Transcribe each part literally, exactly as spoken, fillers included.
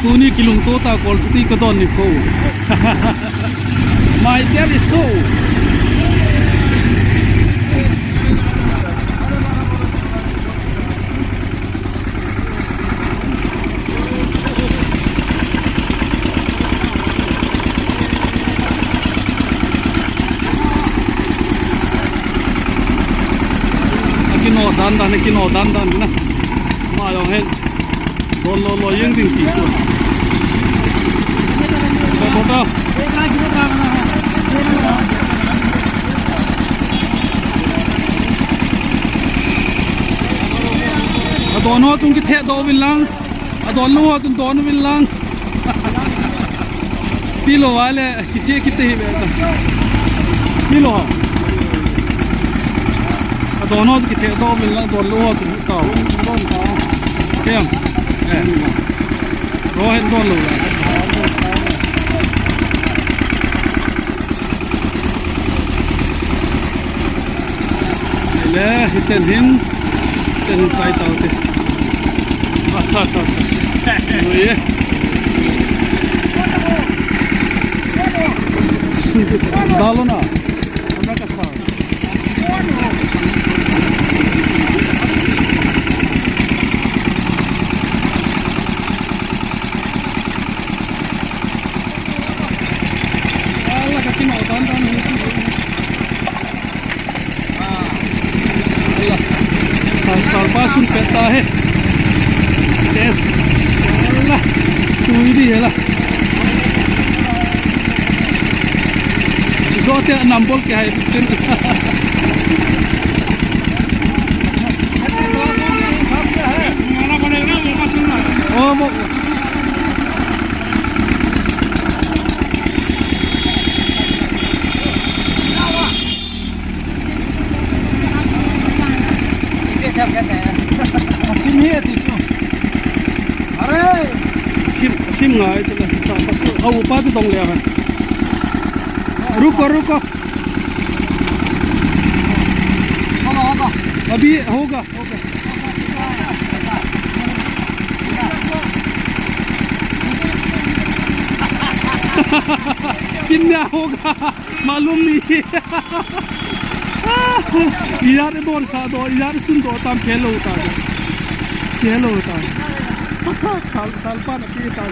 Tuni kilungto ta, kol chuti ka don ni ko. My dear is so. Akino dan dan, akino dan dan na. Ma jong hen. Don lo lo jeng ding ti chu. Ba ba ba. Adon ho chung kitheh doh uvin lang. Adon lou ho chung don uvin lang. Ti lou a le, kiche kite hi ve ta. Ti lou ho. Adon ho chung kitheh doh uvin lang, adon lou ho chung tao. Kem. Eh. Ro hen don lou la. Le, hiten hin, hiten hin chai tau te. Asa, asa, asa. Ui. Dalo na. Ana ka sa. Ala ka kino dan dan. Sal, sal pa sun pet ta he. Yes. Ala. Sui di he la. Zo te number ke hai tin. Oh, mo. Asim hi ati chu. Are! Sim, sim ngai chu la, sa pa chu. Au pa chu dong le han. Ruko, ruko. Hoga, hoga. Abhi hoga. कितना होगा मालूम नहीं। Ijat don sa do, ijat sun do tam kelo ta. Kelo ta. Sal, sal pa na pi ta.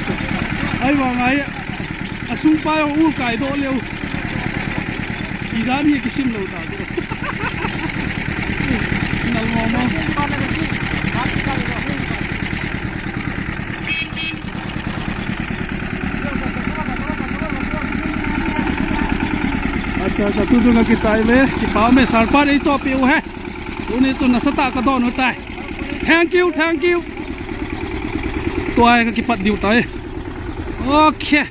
Ai wa ngai. Asung pa jong u kai doh leu. Ijat ni kisim lou ta. Nal mo mo. Acha, acha, tu jong ka kichai ve, kipa me, sal pa dei cho pe u he. Tuni chu nasatah ka don u tai. Thank you, thank you. Tua ka kipat diu tai. Okay.